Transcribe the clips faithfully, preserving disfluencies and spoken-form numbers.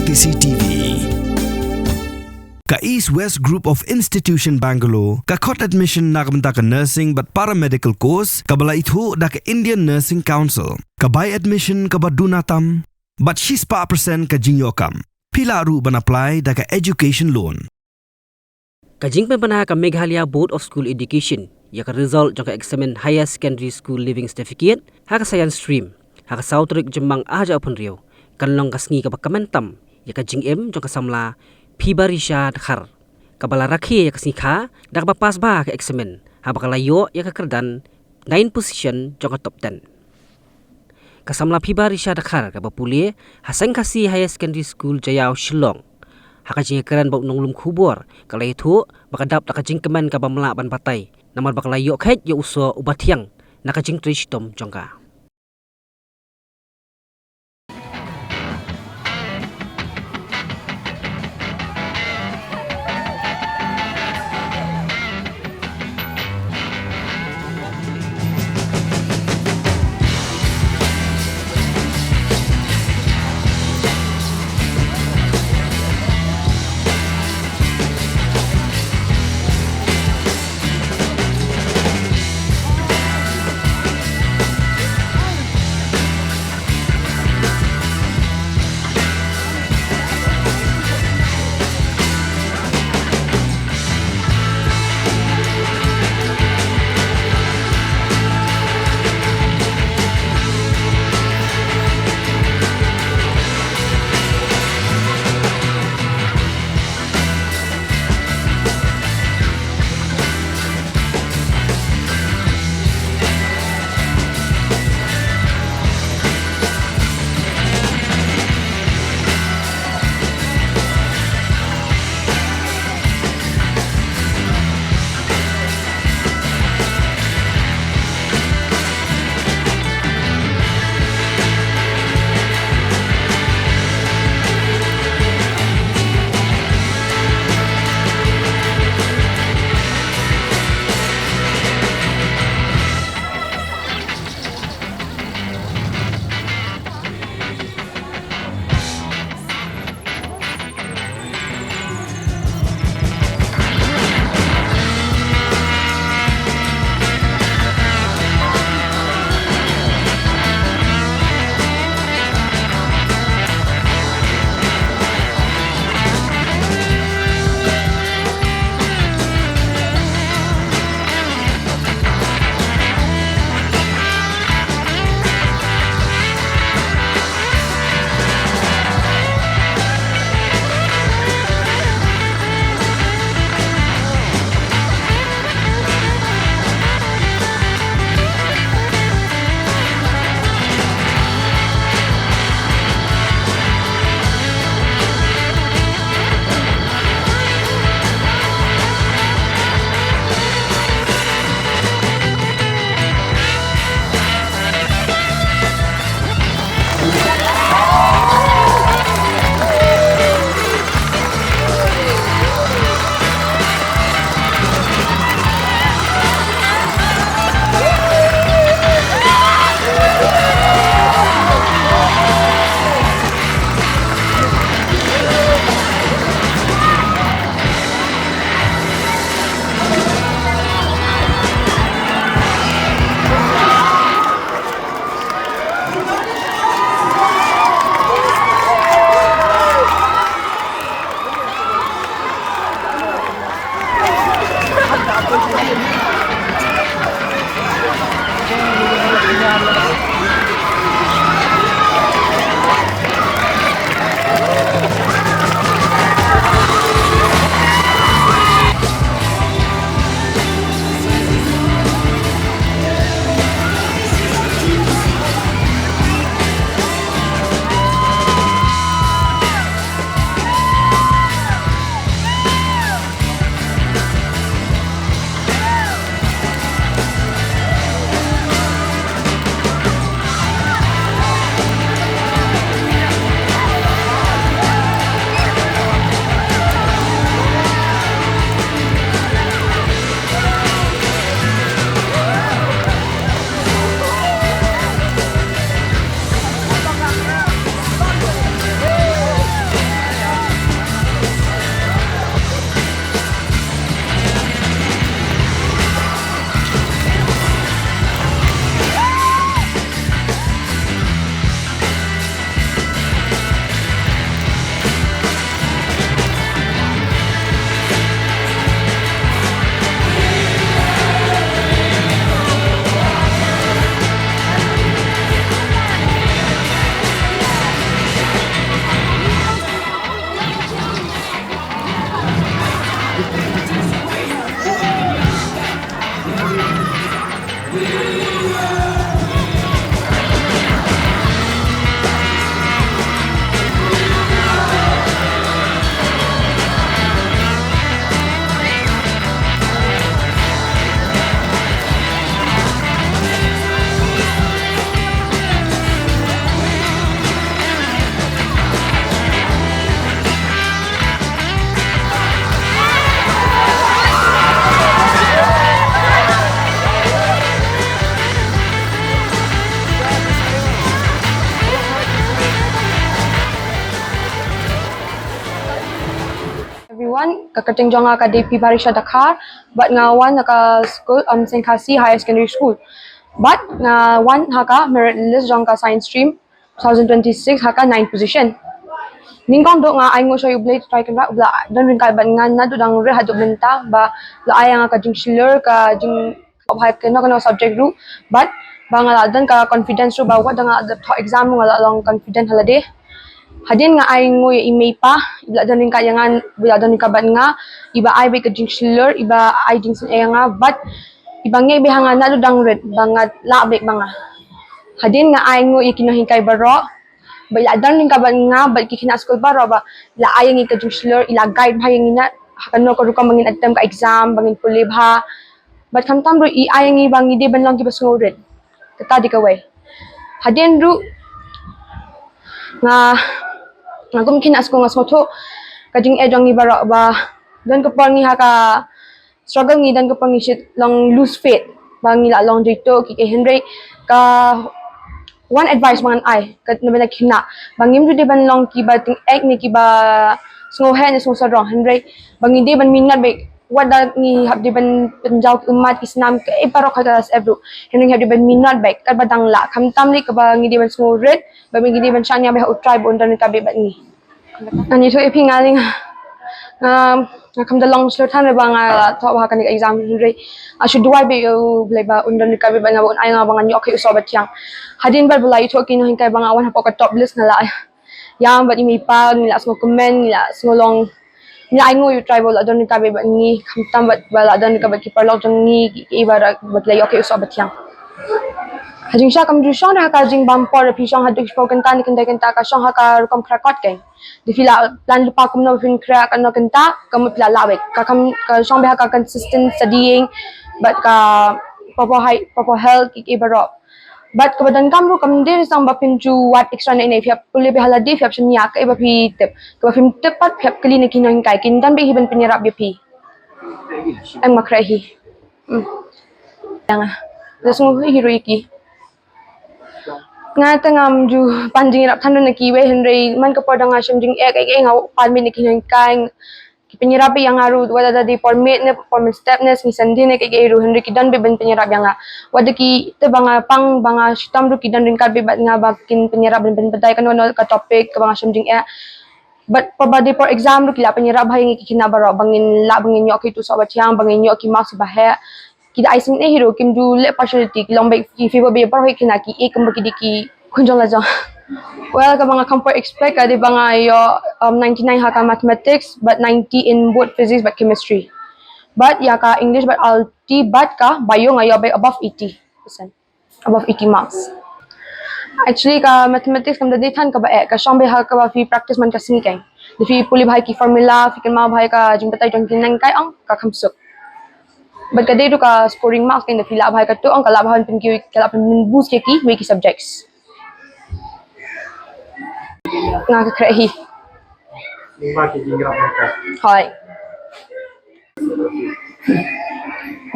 C C T V. Ka East West Group of Institution Bangalore ka khot admission na ka bynta ka nursing bad paramedical course kaba la ithuh da ka Indian Nursing Council. Ka bai admission kaba duna tam bad shispah percent ka jingïoh kam. Phi lah ruh ban apply da ka education loan. Ka jingpynbna ka Meghalaya Board of School Education ïa ka result jong ka eksamin Higher Secondary School Leaving Certificate ha ka Science Stream ha ka saw tarik Jymmang arhajar arphew hynriew kan long ka sngi kaba kmen tam ïa ka jingim jong ka samla Phibarisha Dkhar, kaba la rakhe ïa ka sngi kha da kaba pass bha ka eksamin haba ka la ïoh ïa ka kyrdan nine position jong ka top ten. Ka samla Phibarisha Dkhar kaba pule ha Seng Khasi Higher Secondary School Jaïaw, Shillong, ha ka jingïakren bad u nonglum khubor ka la ïathuh ba ka dap da ka jingkmen kaba mlak ban batai namar ba ka la ïoh kheit ïa u soh uba thiang na ka jingtrei shitom jong ka. Everyone, ka kyrteng jong nga ka dei P Barisha Dkhar, bad nga wan na ka school, um, Saint Khasi Higher Secondary School. Bad nga wan ha ka merit list jong ka science stream two thousand twenty-six ha ka ninth position. Nyngkong duh nga ai nguh sha U Blei Trai Kynrad ba u la don ryngkat bad nga naduh dang rit haduh mynta, ba la ai ïa nga ka jingshlur, ka jing bha ïa kano kano subject ruh, bad ba nga la don ka confidence ruh ba wat da nga la dep thoh exam ruh nga la long confident ha lade. Hadien nga ai nguh ïa i mei i pa iba la don ryngkat ïa nga, iba la don ryngkat bad nga, iba ai beit ka jingshlur, iba ai jingsngew ïa nga, bad iba ngeit beit ha nga naduh dang rit ba nga lah beit ba nga. Hadien nga ai nguh ïa ki nonghikai baroh ba i la don ryngkat bad nga, bad ki khynnah skul baroh ba i la ai ïa ngi ka jingshlur, i la guide bha ïa ngi na ha kano ka rukom ba ngin attempt ka exam, ba ngin pule bha. Bad khamtam ruh i ai ïa ngi ba ngi dei ban long kiba sngewrit. Kata dei kawei. Hadien ruh nga, nga kum khynnah skul nga sngewthuh ka jingeh jong ngi baroh ba don ka por ngi ha ka struggle, ngi don ka por ngi shait long lose faith ba ngi la long jingtuh ki, ki hynrei ka one advice ba ngan ai kat na bynta ki khynnah ba ngim ju dei ban long kiba tyngek ne kiba sngewheh ne sngewsarong, hynrei ba ngi dei ban minot beit, wat da ngi hap dei ban pynjaw ki ummat ki snam kiei baroh ha ka la sep ruh, hynrei ngi hap dei ban minot beit katba dang lah, khamtam lei kaba ngi dei ban sngewrit, ba ngi dei ban shaniah beit ha U Trai ba un don ryngkat beit bad ngi. Ngan ïathuh ïa phi, nga lei nga, nga, nga kam da long shlur than re ba nga la thoh bha ha kane ka exam, hynrei nga shu duwai beit ïa U Blei ba un don ryngkat beit bad nga, ba un ai nga ba ngan ïoh kheit u soh ba thiang. Hadien bad ba la ïathuh ki nonghikai ba nga wan hapoh ka top list, nga la ïam bad i mei i pa, ngi la sngewkmen, ngi la sngew long, ngi la ai nguh ïa U Trai ba u la don ryngkat beit bad ngi, khamtam bad ba la don ryngkat bad ki paralok jong ngi ki, ki ba, ba ki la ïoh kheit u soh ba thiang. Ha jingshisha kam ju shong re ha ka jingbam por, phi shong haduh shiphew kynta ne khyndai kynta, ka shong ha ka rukom khreh kot keiñ. Da phi la plan lypa kumno ba phin khreh kano kynta, ka mut phi la lah beit. Ka kam, ka shong beit ha ka consistent studying bad ka proper hei-, proper health ki, ki baroh. Bad kaba donkam ruh kam dei re tang ba phin ju wad extra ne ne, phi hap pule beit ha lade, phi hap shaniah kaei ba phi tip. Kaba phim tip pat phi hap kylli na ki nonghikai, kin don beit hi ban pynïarap ïa phi. Em, ma khreh hi. Hmm. Ïa nga, nga sngewsih hi ruh ïa ki. Nga te ngam ju pan jingïarap than ruh na kiwei, hynrei man ka por da nga shem jingeh kaei kaei nga pan beit na ki nonghikai, ki pynïarap beit ïa nga ruh, wat la da dei por miet ne por mynstep ne sngi Sunday ne kaei kaei ruh, hynrei ki don beit ban pynïarap ïa nga. Wat da ki tip ba nga pang, ba nga shitom ruh, ki don ryngkat beit bad nga ba kin pynïarap ban pynbatai kano kano ka topic kaba nga shem jingeh. Bad por ba dei por exam ruh ki la pynïarap bha ïa ngi ki khynnah baroh ba ngin lah, ba ngin ïoh kito soh ba thiang, ba ngin ïoh ki marks ba heh. Ki da ai sngewsih hi ruh, kim ju leh partiality, ki long beit, ki favour beit baroh hi ki khynnah, ki i kumba ki dei ki khun jong la jong. Well, kaba nga kham por expect ka dei ba nga ïoh, um, ninety-nine ha ka mathematics bad ninety in both physics bad chemistry. Bad ïa ka English bad R T bad ka bio nga ïoh beit above eighty percent. Above eighty marks. Actually ka mathematics kam da dei than kaba eh, ka shong beit ha kaba phi practice man ka sngi keiñ. Da phi pule bha ïa ki formula, phi kynmaw bha ïa ka jingbatai jong ki nonghikai, ong ka kham suk. Bad ka dei ruh ka scoring marks keiñ, da phi lah bha ïa katu, ong ka lah bha ban pynkiew, ka lah ban pynboost ïa kiwei ki subjects. Nga khreh hi. Hooid.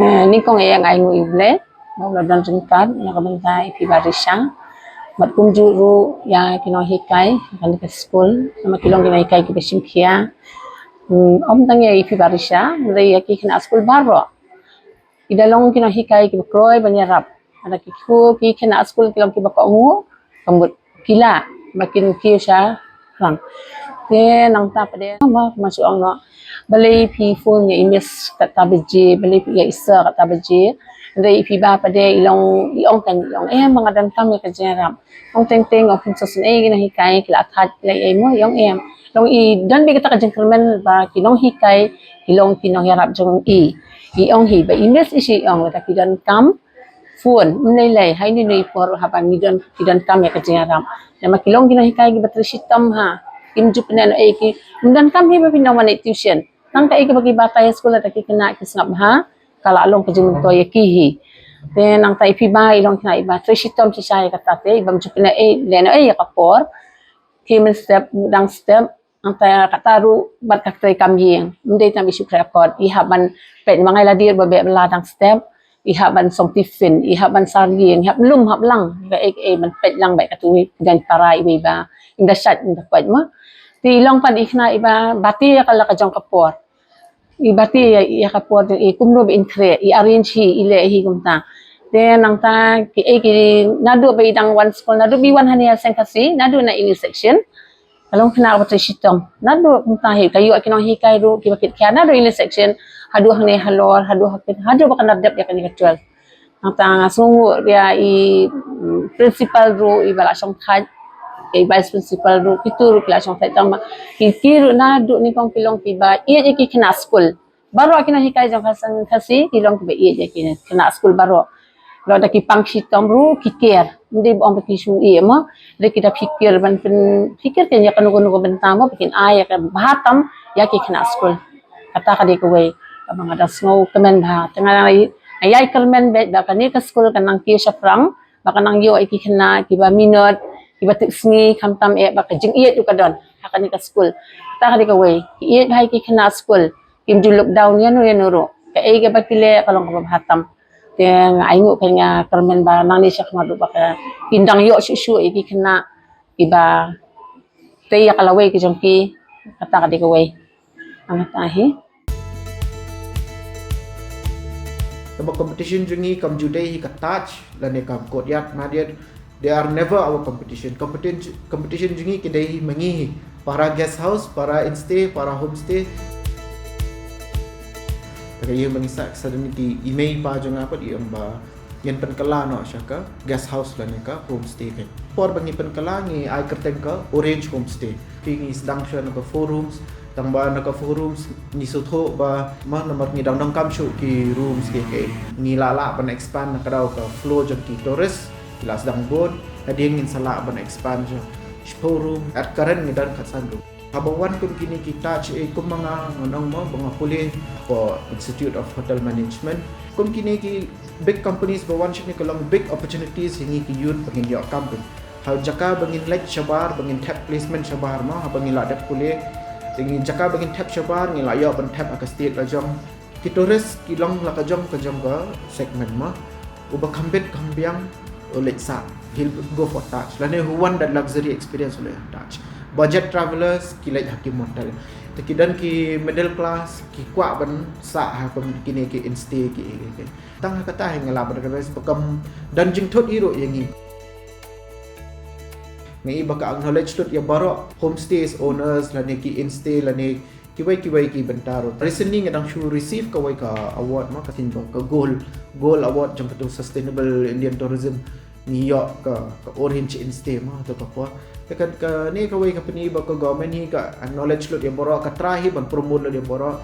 Eh, nyngkong eh nga ai nguh ïa U Blei ba u la don ryngkat ïa ka bynta i Phi Barisha. Bad kumjuh ruh ïa ki nonghikai ha kane ka skul, namar ki long ki nonghikai kiba shim khia. Hmm, ym tang ïa i Phi Barisha, hynrei ïa ki khynnah skul baroh. Ki da long ki nonghikai kiba kloi ban ïarap. Lada ki kiew ki khynnah skul ki long kiba kohnguh, ka mut ki lah ba kin kiew sha rang. Te nangta pat de, ma, ma shu ong noh. Balei phi phone ïa i miss katta baje, balei phi ïa i sir katta baje. Hynrei i Phi Ba pat de i long, i ong kan, i ong, eh, ma nga donkam ïa ka jingïarap. Ong teng teng, ong phin sa sngewsih ïa ki nonghikai, ki la thait, ki la ïa mo, i ong em. Long i don beit kata ka jingkyrmen ba ki nonghikai ki long ki nongïarap jong i. I ong hi ba i miss i shi, i ong lada phi donkam, phone, ym lei lei, ha ine i por haba ngi don, ki donkam ïa ka jingïarap. Namar ki long ki nonghikai kiba trei shitom ha, kim ju pyneh noh ei ki, ym donkam hi ba phin nang wan leit tuition. Tang kaei kaba ki batai ha skul lada ki khynnah ki sngap bha, ka la long ka jingmyntoi ïa ki hi. Te nangta i phi ba i long khynnah iba trei shitom shisha ïa kata te, ibym ju pyneh ei, leh noh ei ïa ka por. Ki mynstep, dang step, nangta kata ruh bad ka trei kam ïing. Ym dei tang i shu khreh kot, i hap ban peit ma ngai la dir ba beh ba la dang step, i hap ban song tiffin, i hap ban sar ïing, i hap lum hap lang, kaei kaei ban peit lang bad katu i pdeng para iwei ba, ym da shait, ym da peit mo. Te i long pat i khynnah iba bati ïa ka la ka jong ka por. I bati ïa, ïa ka por jong i kumno ba in khreh, i arrange hi, i leh hi kumta. Te nangta kiei ki naduh ba i dang wan skul, naduh ba i wan hangne ha Seng Khasi, naduh na Elite Section. Ka long khynnah kaba trei shitom. Naduh kumta hi, ka ïoh ki nonghikai ruh kiba kit khia, naduh Elite Section haduh hangne halor, haduh ha kin, haduh ba kan dep ïa kane ka twelve. Nangta nga sngewnguh ïa i, mm, principal ruh iba la shongthait, i vice principal ruh, kitu ruh ki la shongthait tang ba ki, ki ruh naduh nyngkong ki long kiba ïeit ïa ki khynnah skul. Baroh ki nonghikai jong ka Seng Khasi ki long kiba ïeit ïa ki khynnah skul baroh. Lada ki pang shitom ruh ki care. Ym dei ba ong ba ki shu ïeh mo. Lada ki da phikir ban pynphikir kein ïa kano kano ka bynta mo ba kin ai ïa ka bha tam ïa ki khynnah skul. Kata ka dei kawei kaba nga da sngewkmen bha. Te nga ïai, nga ïai kyrmen beit ba kane ka skul kan nang kiew shaphrang, ba kan nang ïoh ïa ki khynnah kiba minot, kiba tipsngi, khamtam eh ba ka jingïeit ruh ka don ha kane ka skul. Kata ka dei kawei, ki ïeit bha ïa ki khynnah skul, kim ju look down ïano ïano ruh. Kaei kaba ki leh ka long kaba bha tam. Te nga ainguh, ka, nga kyrmen ba nangne shakhmat ruh ba ka, kin dang ïoh shuh shuh ïa ki khynnah kiba tei ïa ka lawei ka jong ki. Kata ka dei kawei. Nangta hi. Kaba competition jong ngi kam ju dei hi ka Taj lane ka Courtyard Marriott. They are never our competition. Competition, competition jong ngi ki dei hi ma ngi hi. Para guest house, para instay, para homestay. Te ka ïa ma ngi sa, sa dang ki i mei pa jong nga pat i ong ba ngin pynkylla noh sha ka guest house lane ka homestay ka. Por ba ngi pynkylla ngi ai kyrteng ka Orange Homestay. Phi ngi sdang shuwa na ka four rooms, tang ba na ka four rooms ngi sngewthuh ba ma namar ngi dang donkam shuh ki rooms ki, ki. Ngi lah lah ban expand na ka daw ka flow jong ki tourist, ki la sdang bun, hadien ngin sa lah ban expand shuh. Shiphew room, at current ngi don khatsan room. Haba wan kum kine ki Taj, eh, kum ma nga, nga ong mo ba nga pule for Institute of Hotel Management. Kum kine ki big companies ba wan shane ka long big opportunities ha ngi ki youth ba ngin ïoh kam pyn. Ha jaka ba ngin leit shabar, ba ngin thep placement shabar mo, haba ngi la dep pule. Te ngi jaka ba ngin thep shabar, ngi la ïoh ban thep ha ka state la jong. Ki tourist ki long la ka jong ka jong ka segment mo. Uba kham bit kham biang u leit sah, he'll go for Taj. Lane who want that luxury experience u leit Taj. Budget travelers ki leit ha ki motel. Te ki don ki middle class ki kwah ban sah ha kum kine ki instay ki, ki, ki. Tang ha kata hi nga lah ban recognize ba kam don jingthut hi ruh ïa ngi. Ngi ba ka acknowledge lut ïa baroh homestays owners lane ki instay lane kiwei kiwei ki bynta ruh. Recently nga dang shu receive kawei ka award mo, ka sien ba ka gold, gold award jong katu Sustainable Indian Tourism. Ngi ïoh ka, ka Orange Instay mo, tu ka por. Te ka, kane kawei ka pyni ba ka government hi ka acknowledge lut ïa baroh, ka try hi ban promote lut ïa baroh.